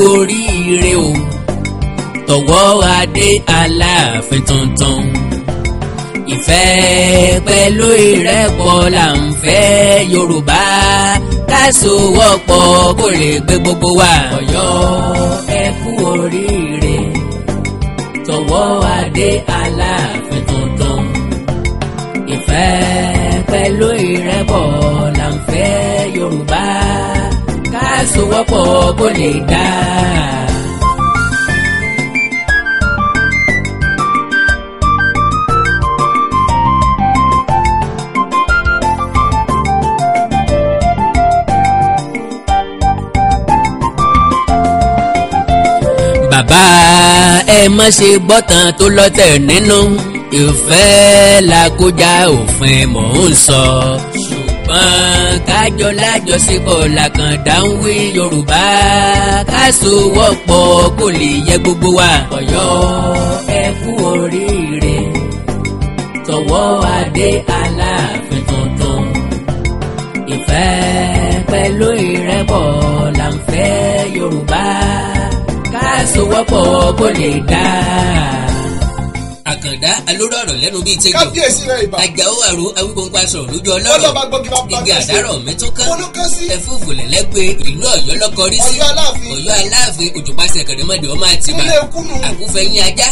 oríire o, tọwọ́ adé Aláàfin tuntun. Ìfẹ́ pẹ̀lú ìrẹ́pọ̀ là ń fẹ́ Yorùbá, ká sowọ́pọ̀ kó lè gbé gbogbo wa. Ọ̀yọ́ ẹ kú oríire, tọwọ́ adé Aláàfin tuntun. Ìfẹ́ pẹ̀lú ìrẹ́pọ̀ là ń fẹ́ Yorùbá, ká sowọ́pọ̀ kó lè dá. Bàbá ẹ má ṣe gbọ́tàn tó lọ́tẹ̀ nínú, ìfẹ́ la kọjá òfin mò ń sọ. Ṣùgbọ́n kájọ lájọṣepọ̀ làkàndá ń wí Yorùbá, ká sowọ́pọ̀ kó lè yẹ gbogbo wa. Ọ̀yọ́ ẹ kú oríire, tọwọ́ adé Aláàfin tuntun. Ìfẹ́ pẹ̀lú ìrẹ́pọ̀ là ń fẹ́ Yorùbá, ká sowọ́pọ̀ kó lè dá. Àkàndá alóró ọ̀rọ̀ lẹ́nu bíi tẹ́jọ́. Kábíyèsí rẹ̀ ìbà. Àjàó àrò awíkóńkó aṣọ lójú ọlọ́rọ̀. Ọlọ́ba gbọ́gi bá bá Igi àdárọ̀ mi tún kán. Olúkán sí. Ẹ̀fúùfù lẹ̀lẹ́gbẹ́ ìlú Ọ̀yọ́ lọ́kọrí sí. Ọ̀yọ́ Aláàfin. Ọ̀yọ́ Aláàfin òjòpáṣẹ kẹrìmọ́dé ọmọ àtìbà. Nílé kúnnù. Àkúfẹ́ yín ajá.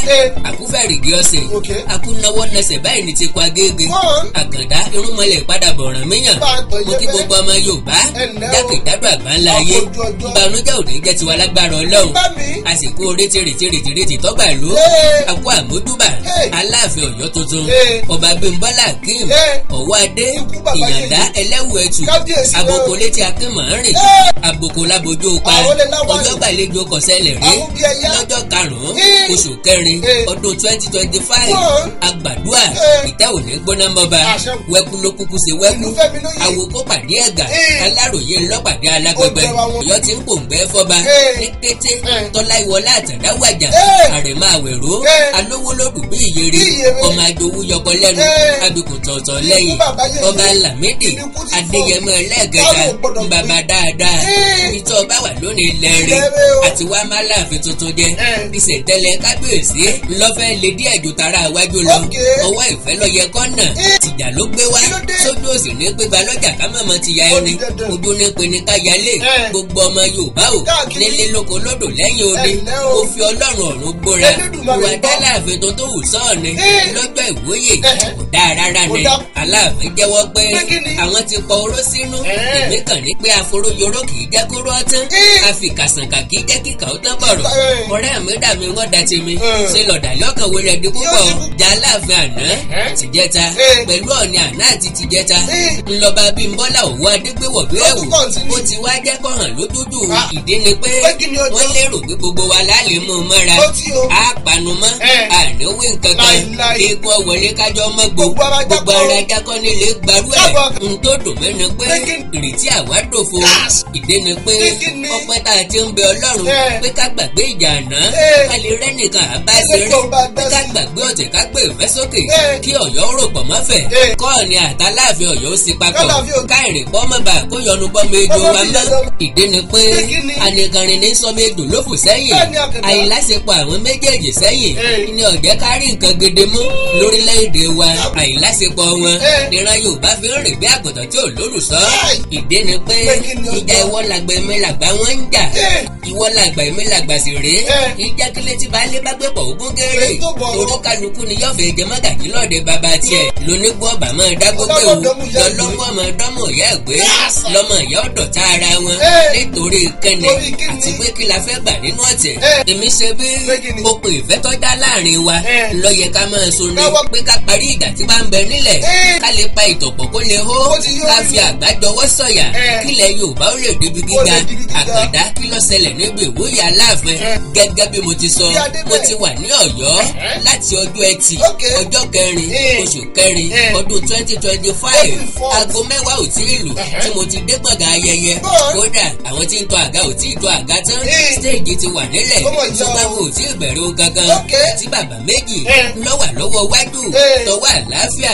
Àkúfẹ́ rìgì ọ̀sẹ̀. Ok. Akúnáwọ́ nẹsẹ̀ báyìí ní ti kọ agége. One. Àkàndá irúnmọlẹ̀ padà bọ̀ràn míyàn. Bá a tọ̀ Mo kí yẹfẹ́. gbogbo ọmọ Yorùbá. Ẹ ǹlẹ́ o. Jákèjádò àgbáńlá ayé. Ọkọ̀ ojú ọjọ́. Ìbànújẹ́ ò ní jẹ́ tiwa lágbára Ọlọ́run. Bá mi. Àsìkò rétí rétí rétí rétí tọ́gbà ìlú. Ee. Àkó àmójúbà. Ee. Aláàfin Ọ̀yọ́ tuntun. Ee. Ọba Bímbọ́lá Akeem. Ee. Ọ̀wọ́adé. Ikú bàbá Ìyàndá yèyé. ẹlẹ́wù ẹ̀tù. Kábíyèsí rẹ̀ o. Àbòkò létí Akínmọ̀ọ́rìn. Ee. Àbòkò labojú pa. Àwọn olè láwàní. Ọjọ́ gbàlejò kọ̀sẹ́lẹ̀ rí. Àwọn bí ẹyá. Lọ́jọ́ karùn-ún Ee. oṣù kẹrin Ee. ọdún 2025. One. Àgbàdua Ee. ìtẹ́ òní gbóná mọ́ba. Àṣẹ. Wẹ́kú ló kúkú ṣe wẹ́kú. Ìlú Fẹ́mi lóye. Àwòkọ́ pàdé ẹ̀gà. Ee. Aláròyé ńlọ́pàdé alágbẹ̀gbẹ̀. Ó jọra wọn. Ọ̀yọ́ ti ń pòǹgbẹ́ fọ́ba. Ee. Ní kété Ee. tọ́lá ìwọlá àtàndá wàjà. Ee. Àrèmọ àwẹ̀rọ. Ee. Alówólódù bí ìyèrè. Bí ìyèrè. Ọmọ àjòwú yọkọ lẹ́nu. Ee. Abikù tọ̀tọ̀ lẹ́yìn. Ikú bàbá yèyé. Ọba Lámídì. Ikú ti fọ́. Adéyẹmọ ẹlẹ́ẹ̀kẹta. Táwọn ò gbọdọ̀ Bàbá gbé. dáadáa. Ee. Ibi tí ọba wà lónìí lẹ́rìí. Lẹ́rìí o. Àti wá má láàfin tuntun jẹ. Ee. Ìṣẹ̀tẹ̀lẹ̀ kábíyèsí ńlọ́fẹ́ lè díẹ̀ ju tara iwájú lọ. Ok. Ọwọ́ ìfẹ́ ló yẹ kọ́nà. Ee. Tìjà ló gbé wá. Kí ló dé? Sójú òsì ní pípa lọ́jà ká mọ̀mọ́ ti ya Ó ẹni. di dandan. Ojú ní pinni ká yálé. Ee. Gbogbo ọmọ Yorùbá o. Káàkiri. Nílé lóko lódò lẹ́yìn odi. Ẹ ǹlẹ́ o. Mo fi Ọlọ́run ọ̀run gbóra. Elédùmarè Ìwà gbọ́. dáláàfin tó tó wù sọ́ọ̀ni. Ee. Lọ́jọ́ ìwúyè. Ẹ̀hẹ́. Kò dáa rárá Kò ni. dáa. Aláàfin jẹ́wọ́ pé Pé kí ni? àwọn ti pọ oró sínú. Ẹ̀ẹ́. Èmi kàn ní pé àforóyoró kì í jẹ́ kóró ọtán. Ee. Àfikàsànkà kì í jẹ́ kíkà ó tán bọ̀rọ̀. Ee. Ọ̀rẹ́ mi dà mí wọ́n da tèmi. Ee. Ṣé lọ̀dà lọ́kàn wo rẹ̀ di púpọ̀? Yóò di púpọ̀. Jà Aláàfin àná Ẹ̀hẹ́. tìjẹta Ee. pẹ̀lú Ọ̀ọ̀ni àná àti tìjẹta. Ee. Ńlọba Bímbọ́lá Òwò Adégbèwọ̀ bí Ó ẹ̀wù. tún continue. Ó ti wá jẹ́ kó hàn lójújù. Ah. Ìdí ni pé Pé kí ni ó wọ́n jọ? lérò pé gbogbo wa láàlè mú un mọ́ra. Ó tí o. Á panu mọ́. Ẹ̀. Àní wí nǹkan kan. Láíláí. Eégún ọ̀wọ́lé kájọ́ mọ́gbó. Gbogbo ara jákọ́. Gbogbo ara jákọ́ nílé gbarú ẹ̀. Káàbọ̀. N tó dùn mí ni pé Pé kí ni? ìrètí àwa dòfo. Gas. Ìdí ni pé Pé kí ni? ọpẹ́ tá a ti ń bẹ Ọlọ́run Ẹ̀. pé ká gbàgbé ìjà àná. Ẹ̀. Ká lè rẹ́nìkan àbá Ilé ṣeré. tó bá Pé dá ká sí. gbàgbé ọ̀tẹ̀ ká gbé ìfẹ́ sókè. Ẹ̀. Kí Ọ̀yọ́ rò pọ̀ mọ́fẹ̀. Ẹ̀. Kọ́ọ̀ni àtàláàfin Ọ̀yọ́ ó sì papọ̀. Kálàfin ò- Ká ìrìn pọ́ mọ́ bá kó yọnu bọ́ mi ejò Ọmọ wa mi mọ́. yẹ lọ. Ìdí ni pé Pé kí ni? anìkànrin ní sọmọ ejò ló fò sẹ́yìn. Bẹ́ẹ̀ni, Àkàndá. Àìláṣepọ̀ àwọn méjèèjì sẹ́yìn Ee. ni ó jẹ́ ká rí nǹkan gidi mú lórílẹ̀‐èdè wa. Àìláṣepọ̀ wọn Ee. níran Yorùbá fi ń rìn bí àgùntàn tí ò lólùṣọ́. Káì. Ìdí ni pé Pé kí ni ó ìjà jọ? ìwọ làgbà èmi làgbà wọn ń jà. Ee. Ìwọ làgbà èmi làgbà sì rèé. Ee. Ìjà kílé tí baálé bá gbé pọ̀ ogún kéré. Èyí tó bọ̀ Toró kálukú ni yóò fẹ́ jẹ mọ́gàjí lọ́ọ̀dẹ bàbá tiẹ̀. Lónígbó ọ̀bà máa dágbógbé o. Ọlọ́mọdọ́mú ìyá ìgbé. Lọ́lọ́mọ máa dọ́mọ̀ ìyá ẹ̀gbé. Yásà. Lọ́mọ ìyá ọ̀dọ̀ tá ara wọn. Ee. Nítorí kẹ́ni Torí kíni? àti pé kí la fẹ́ gbà nínú ọ̀tẹ̀. Ee. Èmi ṣe bí Pé kíni? okùn ìfẹ́ tó dá láàrin wa Ee. ló yẹ ká máa so ni Káwọ́- pé ká parí ìjà tí bá ń bẹ nílẹ̀. Ee. Ká lè pa ìtọ̀pọ̀ kó lè hó. Ó ti yó Ká mi. fi àgbájọwọ́ sọ̀yà. Ee. Kílẹ̀ Yorùbá ó lè débi Ó lè gíga. débi gíga. Àkàndá kí ló ṣẹlẹ̀ níbi ìwúyè Aláàfin. Ee. Gẹ́gẹ́ bí mo ti sọ, Bí Adébẹ̀. mo ti wà ní Ọ̀yọ́ Ẹ̀hẹ́. láti ọjọ́ Ẹtì Ok. ọjọ́ kẹrin Ee. oṣù kẹrin Ee. ọdún 2025 April fourth. aago mẹ́wàá ò tí ì lù Ẹ̀hẹ́. tí mo ti dé gbọ̀ngàn ayẹyẹ. Bọ́ọ̀. Kódà àwọn tí ń tọ àga ò tí ì tọ àga tán. Ee. Stéèjì ti wà nílẹ̀ Ó mọ̀ ìjà ṣùgbọ́n o. kò tí ì bẹ̀rẹ̀ ohun kankan. Ok. Tí bàbá méjì Ee. Lọ́wà lọ́wọ́ wájú, tọwọ́ àlàáfíà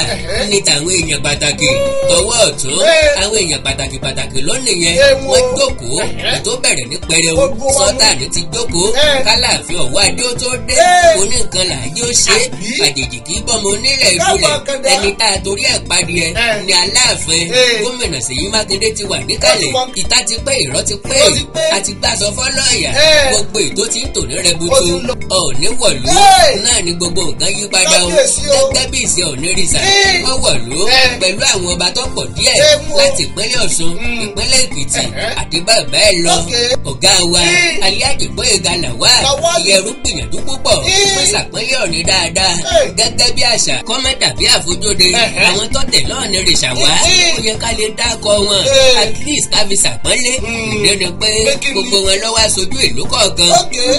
ní tàwọn èèyàn pàtàkì, tọwọ́ ọ̀tún àwọn èèyàn pàtàkì pàtàkì lónìí yẹn. Wọ́n jókòó ètò bẹ̀rẹ̀ ní pẹrẹu. Sọ́tàní ti jókòó kálàáfin ọ̀wọ́ adé ó tó dé. Oníkan làájẹ́ ó ṣe àjèjì kì í bọ́mọ onílẹ̀ ìbúlẹ̀. Ẹni tá a torí ẹ̀ padìẹ ní Aláàfin. Gómìnà Ṣèyí Mákindé ti wà níkàlẹ̀. Ìta ti pé, ìrọ́ ti pé, àti gbàsọ fọlọ́ọ̀yà. Gbogbo ètò tí ń tò ní rẹbutu. Ọ̀ọ́ni wọ̀lú náà ni gbogbo nǹkan yí padà o. Gẹ́gẹ́ bí ìṣe Ọ̀nìrìsà, wọ́n wọ̀lú pẹ̀lú àwọn ọba tó pọ̀ díẹ̀ láti ìpínlẹ̀ Ọ̀ṣun, ìpínlẹ̀ Èkìtì àti bẹ́ẹ̀ bẹ́ẹ̀ lọ. Ọ̀gá wa Alhaji Gbóyèga Lawal Ìyẹ̀rú gbìyànjú púpọ̀ fún ìṣàpínlẹ̀ Ọ̀ní dáadáa. Gẹ́gẹ́ bí àṣà kọ́mẹ́ dàbí àfojúde, àwọn tó tẹ̀ lọ́ọ̀nìrìsà wá, ó yẹ ká lè dákọ̀ wọn, at least ká fi ṣàpọ́nlé. Ìdí ni pé gbogbo wọn ló wá aṣojú ìlú kọ̀ọ̀kan.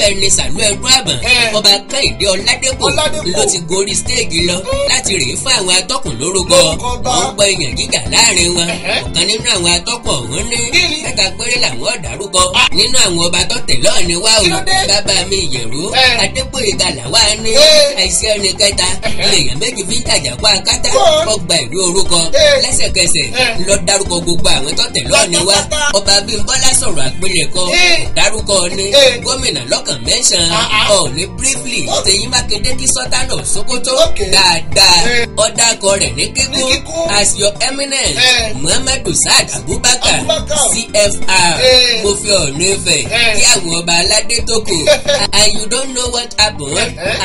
Bẹ́ẹ̀ ni Sàlú Ẹdún Àbọ̀n, Ọba Kẹ́hìndé Ọládépò ló ti gorí stage lọ láti rèé fún àwọn atọ́kùn lórúkọ. Wọ́n gbọ́ èèyàn gíga láàrin wọn. Ọ̀kan nínú àwọn atọ́kùn ọ̀hún ní mẹ́ta péré làwọn dárúkọ nínú àwọn ọba tó tẹ̀lé Ọ̀ọ̀ni wá o. Bàbá mi Ìyẹ̀rú Adégbóyèga làwa ní àìsí ẹni kẹta lèèyàn méjì fi ń jàjà kó akátá. Ọgbà ìlú orúkọ lẹ́sẹ̀kẹsẹ̀ lọ dárúkọ gbogbo àwọn tó tẹ̀lé Ọ̀ọ̀ni wá. Ọba Abímbọ́lá sọ̀rọ̀ àpilẹ̀kọ, dárúkọ ní gómìnà lọ́kàn mẹ́sàn Ọ̀ọ̀ni briefly. Ṣèyí Mákindé kí Sultan of Sokoto dáadáa. Ọ̀dàkọ rẹ̀ ní kíkún, "As Your Eminence Muhammadu Saad Abubakar, CFR, mo fi Ọ̀ọ̀ni Ifẹ̀ kí àwọn ọba aládé tó kù." And you don't know what happened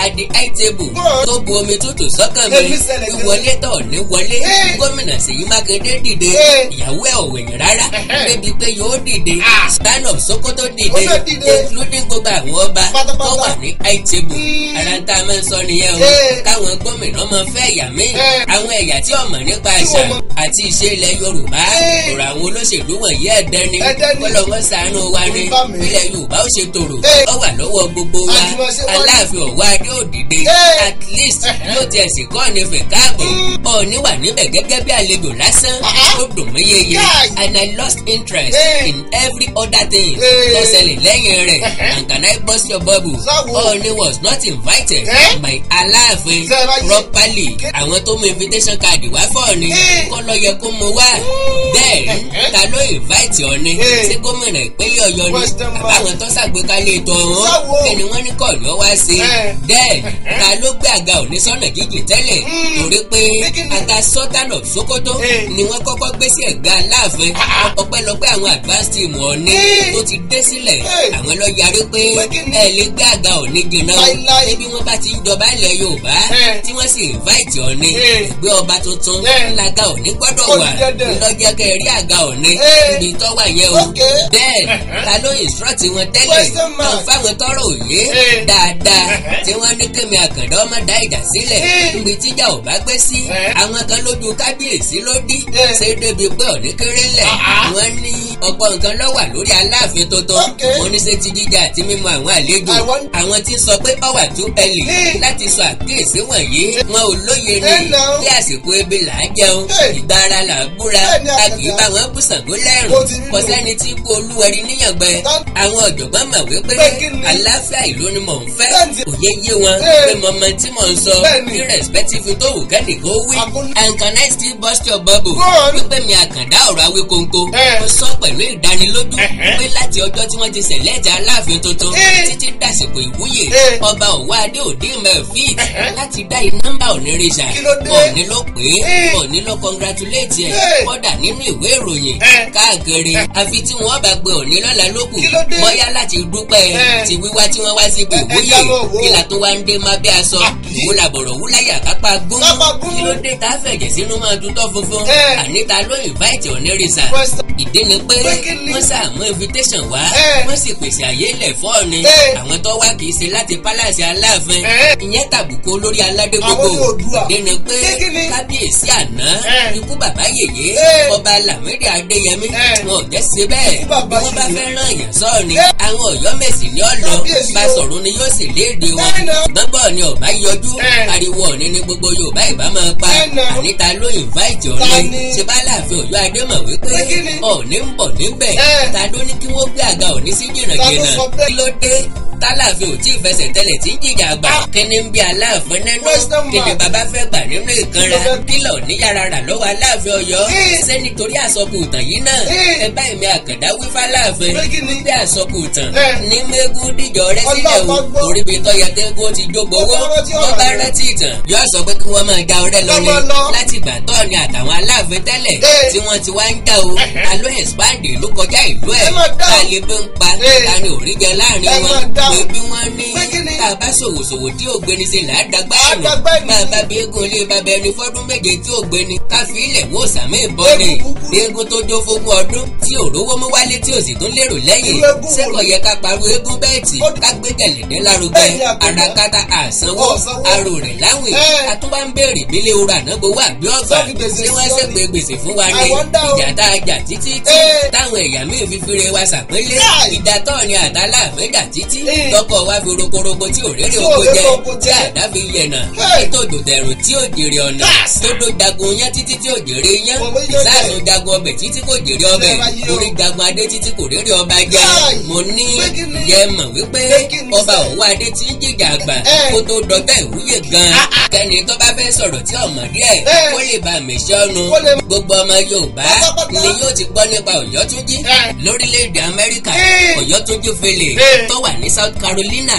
at the high table tó bu omi tútù sọ́kàn mi. Wíwọlé tọ̀ ní wọlé, gómìnà Ṣèyí Mákindé dìde. Ìyàwó ẹ̀ ò wẹ̀yìn rárá débi pé yóò dìde. Sultan of Sokoto dìde, including gbogbo àwọn ọba tó wà ní high table. Ara ń tá a máa ń sọ nìyẹn o, káwọn gómìnà máa fẹ́ ẹ̀yà míì, àwọn ẹ̀yà tí ò mọ̀ nípa àṣà àti ìṣe ilẹ̀ Yorùbá. Ọ̀rọ̀ àwọn olóṣèlú wọ̀nyí, ẹ̀dẹ́ ni. Kọ́lọ́ wọn ṣàánú wa ni. Ilẹ̀ Yorùbá ó ṣe tòrò, ó wà lọ́wọ́ gbogbo wa. Aláàfin Ọ̀wọ́ Adé òdìdé, at least yóò tiẹ̀ sì kọ́ ní fẹ̀ káàbọ̀. Ọ̀ọ́ni wà níbẹ̀ gẹ́gẹ́ bí àlejò lásán. Ó dùn mí yeye and I lost interest in every other thing tó ṣẹlẹ̀ lẹ́yìn rẹ̀. And can I burst your bubble? Ọ̀ọ́ni was not invited by Aláàfin properly. Àwọn tó mú invitation card wá fọ́ọ̀ni kọ́ ló yẹ kó mú wá. Bẹ́ẹ̀ ta ló invite Ọ̀ọ́ni? Ṣé gómìnà ìpínlẹ̀ Ọ̀yọ́ ni àbáwọn tó ṣàgbékalẹ̀ ètò ọ̀hún? Kí ni wọ́n ní kọ́ lọ́ wá sí? Bẹ́ẹ̀ ta ló gbé àga òní sọ́nà jíjìn tẹ́lẹ̀? Torí pé àga Sultan of Sokoto ni wọ́n kọ́kọ́ gbé sí ẹ̀gbẹ́ Aláàfin. Ọpẹ́lọpẹ́ àwọn advance team Ọ̀ọ́ni tó ti dé sílẹ̀, àwọn lọ yarí pé ẹ lè gbé àga òní jìnnà o. Níbi wọ́n bá ti ń jọba ilẹ̀ Yorùbá tí wọ́n sì invite Ọ̀ọ́ni, ẹgbẹ́ ọba tuntun lága òní gbọ́dọ̀ wà. Lọ́jọ́ kẹ́ rí àga òní níbi tó wà yẹn o. Bẹ́ẹ̀ ta ló instruct wọn tẹ́lẹ̀ tó fáwọn tọrọ òye dáadáa tí wọ́n ní kémi Àkàndá ọmọ dá ìjà sílẹ̀ níbi tíjà ò bá gbé sí? Àwọn kan lójú kábíyèsí ló dí ṣé débi pé òní kéré ńlẹ̀. Wọ́n ní ọ̀pọ̀ nǹkan ló wà lórí Aláàfin tuntun. Wọ́n ní ṣe ti jíjà àti mímu àwọn àlejò. Àwọn tí ń sọ pé ó wà too early láti sọ àkíyèsí wọ̀nyí, wọn ò lóye ni bí àsìkò ebi là á jẹun, ìgbà ara là á búra, a kì í bá wọn bú Ṣàngó lẹ́rùn. Kò sẹ́ni tí kú olúwẹ̀rí níyàngbẹ. Àwọn ọ̀jọ̀gbọ́n mọ̀ wípé àlàáfíà ìlú ni mò ń fẹ́. Òye yé wọn pé mo mọ tí mò ń sọ, irrespective tó wù kẹ́nì kó wí. And can I still burst your bubble wípé mi Àkàndá ọ̀rọ̀ Awíkonko, mo sọ pẹ̀lú ìdánilójú pé láti ọjọ́ tí wọ́n ti select Aláàfin tuntun títí dàsìkò ìwúyè, ọba Ọ̀wọ́ Adé òdì mẹ́fìt láti dá nọ́mbà Ọ̀nìrìṣà. Ọ̀ní ló pé, Ọ̀ní ló congratulate ẹ̀ kọ́dà nínú ìwé ìròyìn káàkiri. Àfi tí wọ́n bá gbé Ọ̀ní lọ́la lókù, bóyá láti dúpẹ́ ti wíwá tí wọ́n wá síbi ìwúyè. Kí la tó wá ń dé má bí aṣọ ìwúlà bọ̀rọ̀ wúláyà kápá gún? Kí ló dé tá a fẹ̀jẹ̀ sínú máa tutọ́ funfun? Àní ta ló invite Ọ̀nìrìṣà? Ìdí ni pé wọ́n sàmú invitation wá, wọ́n sì pèsè àyè ilẹ̀ fọ́ọ̀ni. Àwọn tó wá kì í ṣe láti palace Aláàfin. Ìyẹn tàbùkù olórí aládé gbogbo. Ìdí ni pé kábíyèsí àná, ikú bàbá yèyé, Ọba Lámídì Adéyẹmí, wọn ò jẹ́ ṣe bẹ́ẹ̀. Bí wọ́n bá fẹ́ rán èèyàn sọ́ọ̀ni, àwọn Ọ̀yọ́mèsì ní ọ̀lọ́ bá sọ̀rọ̀ ni yóò sì léde wọn. Gbọ́ngbọ́n ni ọba yọjú, ariwo Ọ̀ní ni gbogbo Yorùbá ìbá máa pa. Àníta ló invite Ọ̀ní? Ṣe bá Láàfin Ọ̀yọ́ Adé mọ̀ wípé Ọ̀ní ń bọ̀ níbẹ̀? Ta ló ní kí wọ́n gbé àga Ọ̀ní sí jìnnàjìnnà? Kí ló dé? Tálàfin ò tí ì fẹsẹ̀ tẹ́lẹ̀ tí ń jìjà àgbà. Kíni ń bí Aláàfin nínú? Kíni bàbá fẹ́ gbà nínú ìkanra? Kílọ̀ níyàrá rà lọ́wọ́ Aláàfin Ọ̀yọ́? Ṣé nítorí àsọkù ìtàn yìí náà? Ẹ bá èmi Àkàndá wí fáláàfin bí àsọkù ìtàn ní mẹ́gún díjọ rẹ sílẹ̀ o. Torí bí tọ́yẹ kẹ́gún ti jógbówó wọ́n bá rántí ìtàn yóò sọ pé kí wọ́n máa ja ọrẹ́ lọ ni láti ìgbà tọ́ ni àtàwọn Aláàfin tẹ́lẹ̀ tí wọ́n ti wá ń já o. Alo expand ìlú kọjá ìlú ẹ̀ ta lè bí ń pa ta ni òrí jẹ láàrin wọn pé bí wọ́n ní tá a bá ṣòwòṣòwò tí ò gbéni ṣe là á dàgbà ẹ̀rù máa bá bí eégún ilé bàbá ẹni fọ́dún méje tí ò gbéni ká fi ilẹ̀ wò sàmì ìbọn ni eégún tó jó fógún ọdún tí òrówó mú wálé tí ò sì tún lérò lẹ́yìn ṣé kò yẹ ká parú eégún bẹ́ẹ̀ tì ká gbé gẹ̀lẹ́dẹ́ lárugẹ àràkátà àsanwó arò rẹ̀ láwìn àtúbà ń béèrè bílé oru ànágbówó àbí ọ̀gbà ṣé wọ́n ṣe pé gbèsè fún wa ni ìjà tá a jà títí tí táwọn ẹ̀yà míì fi fire wa ṣàpélé ìjà tọ́ ni àtàláàfin jà títí tọkọ wa fi rokoroko tí òréré oko jẹ tí àdá fi yẹ̀nà nítòjò tẹ̀rùn tí ò jèrè ọ̀nà tódó jagun yẹn títí tí ò jèrè yẹn ìsáàsùn jagun ọbẹ̀ títí kò jèrè ọbẹ̀ orí jagun adé títí kò réré ọba jẹ. Mo ní yẹ mọ̀ wípé ọba Ọ̀wọ́ adé tí ń jìjà àgbà kó tó dọjọ́ ìwúyè gan kẹ́ni tó bá fẹ́ sọ̀rọ̀ tí ọmọ díẹ̀ kó lè bá mi sọ́nu. Gbogbo ọmọ Yorùbá ni yóò ti gbọ́ nípa Ọ̀yọ́túnjí lórílẹ̀‐èdè Amẹ́ríkà. Ọ̀yọ́túnjí Village tó wà ní South Carolina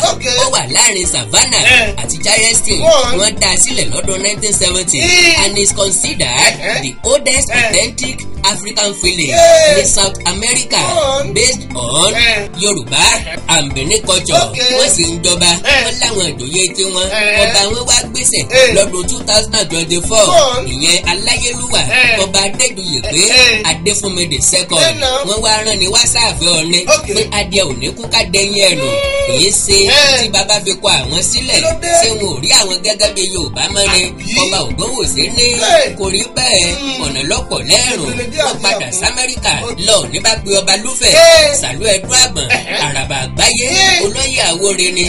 ó wà láàrin Savannah àti Charleston. Wọ́n dá a sílẹ̀ lọ́dún 1970 and is considered the oldest authentic African village ní South America based on Yorùbá and Benin culture. Wọ́n sì ń jọba wọ́n láwọn ìjòyè tiwọn. Ọba wọn wá gbèsè lọ́dún 2024 ìyẹn aláyélúwà ọba Adéjuyè pé Adéfúnmi the second. Wọ́n wá rán ni wá sáàfin Ọ̀ọ̀ni pé adìẹ ò ní kú ká dẹyìn ẹnu. Èyí ṣe tí bàbá fi kọ àwọn sílẹ̀ ṣé wọn ò rí àwọn gẹ́gẹ́ bí Yorùbá mọ́ ni? Ọba Ògúnwùsì ní kò rí bẹ́ẹ̀ ọ̀nà lọ́pọ̀ lẹ́rùn. Wọ́n padà sAmẹ́ríkà lọ ní bá pe ọba Lúfẹ̀ Sàlú Ẹdún Àgbọ̀n Àràbà Àgbáyé olóyè Àwórè ni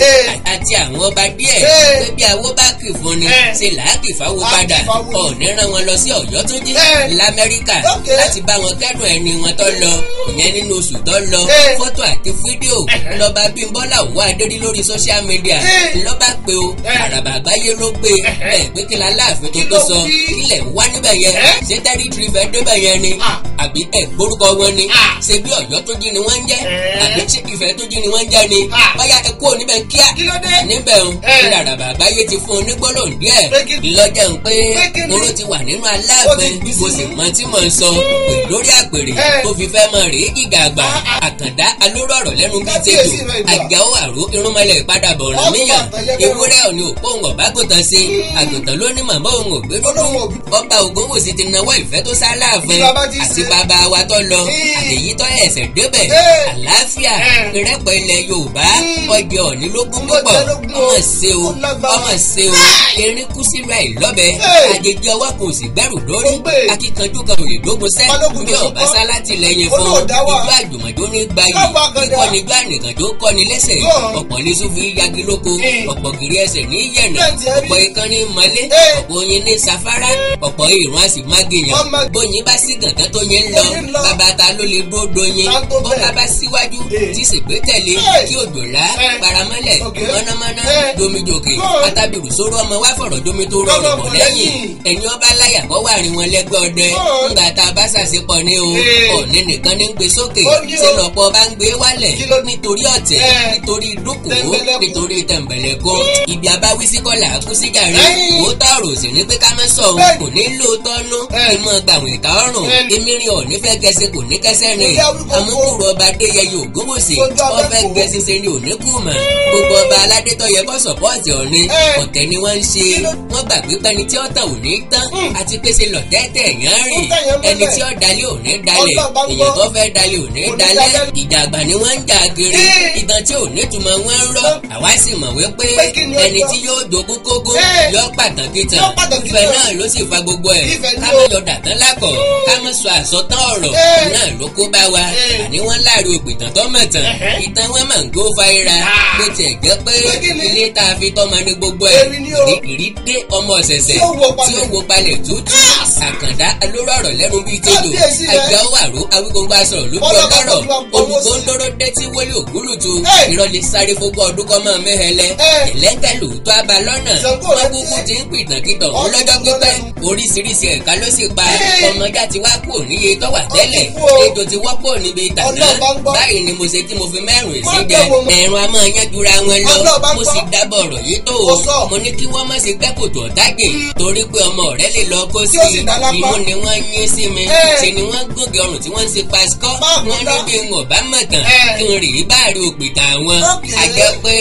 àti àwọn ọba díẹ̀ pé bí awó bá kì fún ni ṣe làákì fáwọ́ padà. Ọ̀ọ̀ni rán wọn lọ sí Ọ̀yọ́túnjí l'Amẹ́ríkà láti bá wọn kẹ́dùn ẹni wọn tó lọ ìyẹn nínú oṣù tó lọ. Fọ́tò àti fídíò lọ́ba Bímbọ́lá Òwò Adérí lórí social media lọ́ba pé o Àràbà Àgbáyé ló gbé ẹ pé kí l'Aláàfin tó tó sọ kílẹ̀ wá níbẹ̀ yẹn ṣé tẹ́rítìrì fẹ́ débẹ̀ yẹn ni àbí ẹ gbórúkọ wọn ni ṣé bí Ọ̀yọ́túnjí ni wọ́n ń jẹ́ àbí ṣé Ifẹ̀túnjí ni wọ́n ń jẹ́ ni báyà ẹ kúrò níbẹ̀ kíá níbẹ̀ ń ní Àràbà Àgbáyé ti fún un ní gbólóhùn díẹ̀ lọ́jà ń pé oró ti wà nínú Aláàfin kò sì mọ tí mò ń sọ pé lórí àpèrè tó fi fẹ́ mọ rèé gíga àgbà. Àkàndá alóró ọ̀rọ̀ lẹ́nu bíi tejò àjàó àrò irúnmọlẹ̀ ìpadàbọ̀ ọ̀ràn míyàn ewúrẹ́ òní òpó òun ọ̀bágùntàn ṣe àgùntàn ló ní màmá òun ògbé dúdú. Ọba Ògúnwùsì ti nawọ́ ìfẹ́ tó sáláàfin àti bàbá wa tó lọ àtèyí tó ẹsẹ̀ débẹ̀ àlàáfíà ìrẹ́pọ̀ ilẹ̀ Yorùbá ọjọ́ òní lógún púpọ̀. Ọmọ ṣe o ọmọ ṣe o erin kú sílùú àìlọ́bẹ̀ àjèjì ọwọ́ kò sì gbẹ́rù lórí akíkanjú kan ò lè dógun sẹ́ bí ọba sálá tilẹ̀yìn fún ìlú àjùmọ̀jó ní gbayì kíkọ́ni gbá nìkànjó kọ́ni lẹ́sẹ̀ ọ̀pọ̀ ní sùfì yagi lóko ọ̀pọ̀ kiri ẹsẹ̀ ní yẹ̀nà ọ̀pọ̀ ikán ní mọ́lé ọ̀pọ̀ oyin ní safara ọ̀pọ̀ ìrún àsì mágìyàn bóyin bá sí gàngán tó yẹn ń lọ bàbá ta ló lè dúró doyin bọ́lá bá síwájú tí sèpé tẹ̀lé kí òjòlá paramọ́lẹ̀ mọ́nàmọ́ná domijòkè pátábìrù sóró ọmọ wa fọ̀rọ̀ domi tó rọrùn bọ̀ lẹ́yìn ẹ̀yin ọba láyà kọ́ wà rìn wọn lẹ́gbẹ́ ọdẹ ńgbà tá a bá ṣàṣepọ̀ ní o Ọ̀ọ̀ni nìkan ní ń gbé sókè ṣé lọ́pọ̀ bá ń gbé wálẹ̀ nítorí ọ̀tẹ̀ nítorí dúkòó nítorí tẹ̀m̀bẹ̀lẹ̀kọ́ ibi abáwísí kọ́là kú sí jàre òótọ́ ọ̀rọ̀ sì ní pé ká má sọ òun kò ní lóòótọ́ nú kí mọ́ gbàwìn ìta ọ̀rùn emirin Ọ̀ọ̀ni fẹ́ gẹ̀ẹ́sì kò ní kẹsẹ̀ rìn amúkúrò ọba Adéyẹyè Ògúnwùsì ọfẹ́ gẹ̀ẹ́sì ṣe ni òní kú mọ̀ gbogbo ọba aládé tó yẹ kó sọ̀pọ̀tì Ọ̀ọ̀ni ọ̀tẹ̀ ni wọ́n ń ṣe wọ́n gbàgbé pẹ́ni tí ó tàn ò ní tán àti pé ṣe lọ̀tẹ́tẹ̀ yẹn rìn ẹni tí ó dalẹ̀ ò ní dalẹ̀ èèyàn tó fẹ́ dalẹ̀ ò ní dalẹ̀ ìjà àgbà ni wọ́n ń jà kiri ìtàn tí ò nítumọ̀ wọ́n ń rọ́ àwa sì mọ̀ wípé ẹni tí yóò jogún kógún yóò pàtàkì tàn ìfẹ́ náà ló sì fa gbogbo ẹ̀ ká má yọ dàtán lákọ̀ ká má sọ àsọtán ọ̀rọ̀ náà ló kó bá wa àní wọ́n láàrin òpìtàn tó mọ̀ tàn ìtàn wọn máa ń gbó fáyíra bó tiẹ̀ jẹ́ pé ilé tá a fi tọ́mọ ní gbogbo ẹ̀ ìrí dé ọmọ ọ̀sẹ̀sẹ̀ tí ó wo palẹ̀ tútù. Àkàndá alóró ọ̀rọ̀ lẹ́nu. lẹ́nu bíi tejò àgbà wàrú Awíkonko aṣọ lójú ọlọ́rọ̀ olùgbòǹdòrò dẹ́tí wọlé ògúlùtù ìrọ̀lẹ́ sáré fógún ọdún kọ́ máa mẹ́hẹ̀lẹ́ ẹ̀lẹ́ńkẹ́ lòótọ́ abá lọ́nà wọ́n kúkú ti ń pìtànkìtàn òun lọ́jọ́ pípẹ́ oríṣiríṣi ẹ̀ka ló sì pa ọmọdé ti wá kúrò níye tó wà tẹ́lẹ̀ ètò ti wọ́pọ̀ níbi ìtàná báyìí ni mo ṣe tí mo fi mẹ́rùn èsì jẹ ẹ̀rùn a máa yán jura wọn lọ mo sì dábọ̀ ọ̀rọ̀ yìí tó o mo ní kí wọ́n má ṣe gbẹ́ kòtò ọ̀tájì torí pé ọmọ rẹ lè lọ kó sí imú ni wọ́n yín sí mi ṣe ni wọ́n gòkè ọrùn tí wọ́n ń ṣe pasikọ́ wọ́n ní bí n ò bá mọ̀ tán kí n rì í báàrí òpìtàn àwọn àjẹ́ pé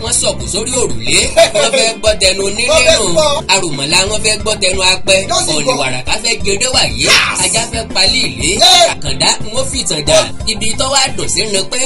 wọ́n sọ̀kù sórí òrùlé wọ́n fẹ́ gbọ́ tẹnu onílé nù àrùmọ̀lá wọ́n fẹ́ gbọ́ tẹnu apẹ ọ̀nìwàràká fẹ́ gẹdẹ wàyé ajá fẹ́ palí ìlé àkàndá ń ó fìtàn dà ibi tó wá dùn sí ni pé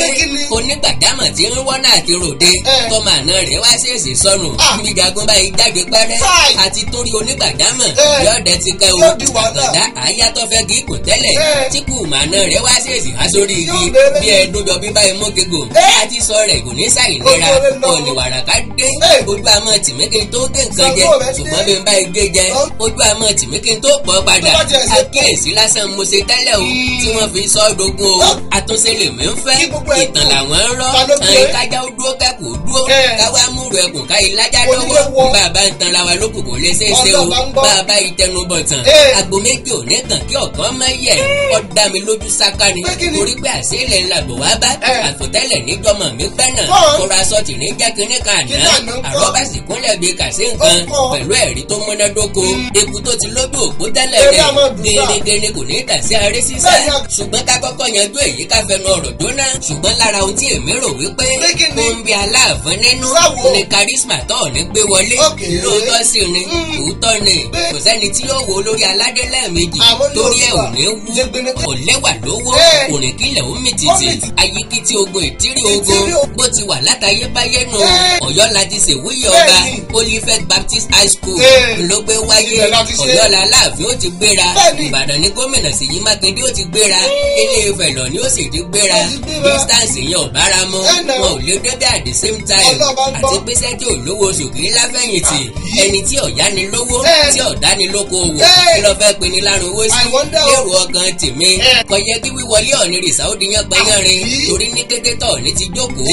onígbàjámọ̀ tí ń wọ́nà àti ròde tọ́mọ àná rẹ̀ wá ṣèèṣì sọnù níbi jagun báyìí jáde pẹ́rẹ́ àti torí onígbàjámọ̀ yọ̀ọ́dẹ ti kẹ́ o àkàndá àyà tó fẹ́ kí kò tẹ́lẹ̀ tí kù màná rẹ̀ wá ṣèèṣì há sórí igi bí ẹdún jọ bí báyìí mú gígùn àti sọ rẹ̀ kò ní ṣàìlera ọ̀nìwàràká dé ojú àmọ́ tìmíkì tó gé nǹkan jẹ ṣùgbọ́n bí n bá gé jẹ ojú àmọ́ tìmíkì tó pọ̀ padà àkíyèsí lásán mo ṣe tẹ́lẹ̀ o tí wọ́n fi sọ dogun o àtúnṣe lèmi ń fẹ́ ìtàn làwọn ń rọ́ ẹ̀yìn kájá ó dúró kẹ́kọ̀ọ́ dúró káwá múrò ẹkùn káyé lájá lọ́wọ́ bàbá ń tanra wa lókùn kò lè ṣeé ṣe o bàbá ìtẹnubọ̀ tàn àgbo méjì ò ní kàn kí ọ̀kan má yẹ ọ́ dá mi lójú sáká ni torí pé àṣìlẹ̀ ńlá bò wá bá àfòtẹ́lẹ̀ níjọmọ̀ mi pẹ́ náà kóra aṣọ tì ní jẹ́ kínní kan àná àrọ́bà sì kúnlẹ̀ bíi kàṣí nǹkan pẹ̀lú ẹ̀rí tó múnádóko eku tó ti lójú òpó tẹ́lẹ̀ rẹ̀ gẹ́gẹ́ ni kò ní tà sí aré sísá ṣùgbọ́n ká kọ́kọ́ yanjú èyí ká fẹnu ọ̀rọ̀ jóná ṣùgbọ́n lára ohun tí èmi rò wípé ó ń bí aláàfin nínú ni charisma tó ní gbé wọlé lóòótọ́ sí ni òótọ́ ni kò sẹ́ni tí yóò wo lórí aládé lẹ́ẹ̀mejì torí ẹ̀ ò ní wú kò lẹ́wà lówó òrìnkìlẹ̀ ó mì tìtì ayíkítí ogun ìtírí ogun bó ti wà látayébáyé nù Ọ̀yọ́ la ti ṣèwúyè ọba Olifed Baptist High School ló gbé wáyé Ọ̀yọ́ la láàfin ó ti gbéra Ìbàdàn ní gómìnà Ṣèyí Mákindé ó ti gbéra Ilé Ifẹ̀ lọ ni ó sì ti gbéra distance yẹn ò bára mu wọn ò lè débẹ̀ at the same time àti pé tí ò lówó oṣù kì í láfẹ̀yìntì ẹni tí ọ̀yá ni lówó tí ọ̀dá ni lóko òwò kí ló fẹ́ pinni lárùn owó sí lérò ọkàn tèmi kò yẹ kí wíwọlé Ọ̀nìrìsà ó di yán gbẹ́yànrin torí ní kété tọ̀ ní ti jókòó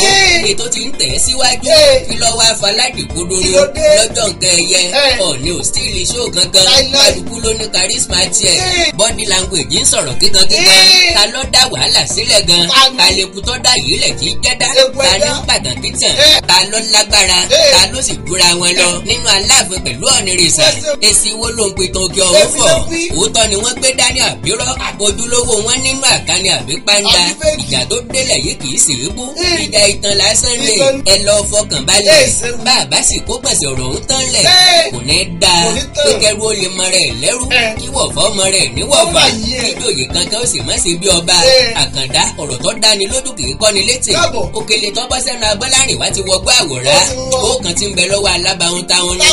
ètò ti ń tẹ̀ síwájú kí ló wá faládìkúdúró lọ́jọ́ nǹkan ẹ̀yẹ Ọ̀ọ̀ni ò stíìlì ṣó kankan kálukú ló ní charisma tiẹ̀ body language ń sọ̀rọ̀ kíkankíkan ta ló dá wàhálà sílẹ̀ gan ta lè kú tó dá yìí lẹ̀ tí jẹ́dá ta ní pàtàkì tàn ta ló lágbára ta ló sì jura wọn lọ nínú Aláàfin pẹ̀lú Ọ̀nìrìsà èsì wo ló ń pe tán kí ọ̀hún fọ̀ òótọ́ ni wọ́n gbé dání àbírọ́ ojúlówó wọn nínú àkànní àbí pàǹdà ìjà tó délẹ̀ yìí kì í sì í bú ìjà ìtàn lásán ni ẹ lọ fọkàn balẹ̀ bàbá sì kó pèsè ọ̀rọ̀ ọ̀hún tán lẹ̀ kò ní dáa pé kẹrù ó lè mọ rẹ̀ lẹ́rú kí wọ̀fọ́ mọ rẹ̀ níwọ̀fà kíjòyè kankan ó sì má ṣe bí ọba Àkàndá ọ̀rọ̀ tó dáni lójú kì í kọ́ni létí òkèlè tó bọ́ sẹ́nu abọ́lárìn wá ti wọgbọ́ àwòrán ó kàn ti ń bẹ lọ́wọ́ alábàáhùn táwọn ní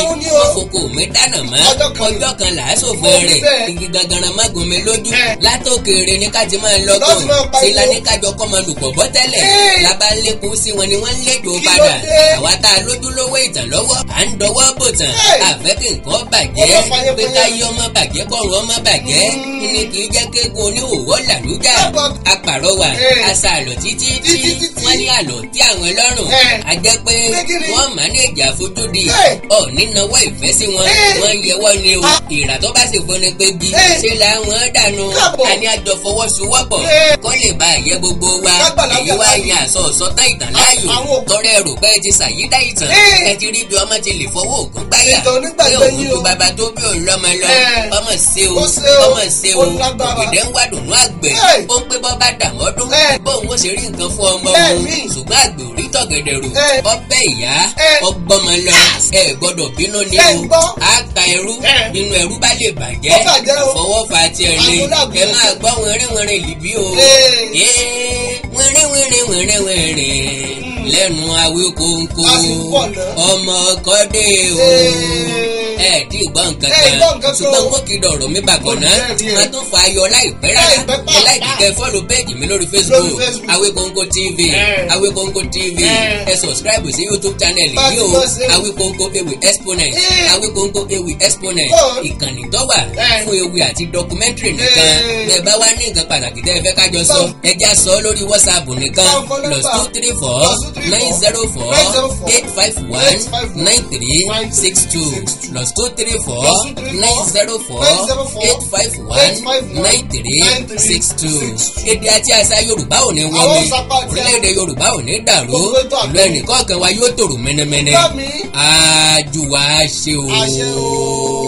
kókó mi dáná mọ́ ọjọ́ kan làásòfin rẹ̀ igi gangan mágùn mi lójú látòkèrè ní ká ti máa lọ́gùn sílá ní kájọ kọ́ máa lùpọ̀ bọ́ tẹ́lẹ̀ lábá ń lékun sí wọn ni wọ́n ń léjò padà àwa tá a lójúlówó ìtàn lọ́wọ́ à ń dọwọ́ bò tàn àfẹ́ kí nǹkan bàjẹ́ pé káyé ọmọ bàjẹ́ kọ́run ọmọ bàjẹ́ ní kì í jẹ́ kéegun oníhòòhò làlújà apàrọwà àṣà àlọ́ títí tí wọ́n ní àlọ́ tí àwọn lọ́rùn a jẹ́ pé wọ́n mánéèjì àfojúdi ọ̀ nínáwó ìfẹ́ sí wọn wọ́n yẹwọ́ ni o ìrà tó bá sì fúnni pé bí ṣe làwọn dànù àní àjọ fọwọ́sowọ́pọ̀ kó lè bá àyẹ gbogbo wa èyí wá yan àṣọ ọ̀sọ́tàn ìtàn láàyò tọrẹ rò pé ẹ ti ṣàyídá ìtàn ẹ ti rí bí ọmọ ti lè fọwọ́ ògùn gbáyà pé òun ju bàbá tó bí òun lọ́mọ lọ ọmọ ṣe o ọmọ ṣe o ògìdẹ́ ń wá dùnú àgbẹ̀ ó ń pé bọ́ bá dà mọ́dún bóun ó ṣe rí nǹkan fún ọmọ òun ṣùgbọ́n àgbẹ̀ ò rí tọ̀gẹ̀dẹ̀ rò ọbẹ̀ ìyá ọgbọ́mọ lọ ẹ gbọ́dọ̀ bínú ni o á ka ẹrú nínú ẹrú bá lè bàjẹ́ fọwọ́fà tiẹ̀ ni ẹ máa gbọ́ wẹ́rẹ́wẹ́rẹ́ lìbí o wẹ́rẹ́wẹ́rẹ́ wẹ́rẹ́wẹ́rẹ́ lẹ́nu Awíkonko ọmọ kọ́dé o. Ẹ tí ì gbọ́ nǹkan Ẹ kan, gbọ́ nǹkan kan ṣùgbọ́n o. kó kí dọ̀rọ̀ mi bàgọ̀ náà. Mo jẹ́rìí ẹ. Má tún fa ayọ̀ láìpẹ́ rárá. Láìpẹ́ Ẹ pàápàá. Like, kẹ́ follow page mi lórí Facebook, Lórí Facebook. Awikonko TV. Awikonko TV. Ẹ subscribe sí YouTube channel Bá a yìí ti o, gbọ́ sí. Awikonko Ewì Exponent. Awikonko Ewì Exponent, ìkànnì tó wà fún ewì àti documentary nìkan. Bẹ́ẹ̀ bá wá ní nǹkan pàtàkì tẹ́ ẹ fẹ́ kájọ sọ, ẹ já sọ lórí WhatsApp nìkan, Báwo fọ́ plus nọ́mbà? 234 +234 904 904 851 851 9362, +234 +234 904 904 851 851 9362. Èdè àti àṣà Yorùbá ò ní wọ́n Àwọn mi, sápá àti orílẹ̀-èdè Yorùbá ò ní dàrú, Gbogbo ètò ìlú ẹnìkọ̀ọ̀kan wa yóò tòrò mẹ́nẹ́mẹ́nẹ́. Bá mi. Àjùwà ṣe o. Àṣẹ o.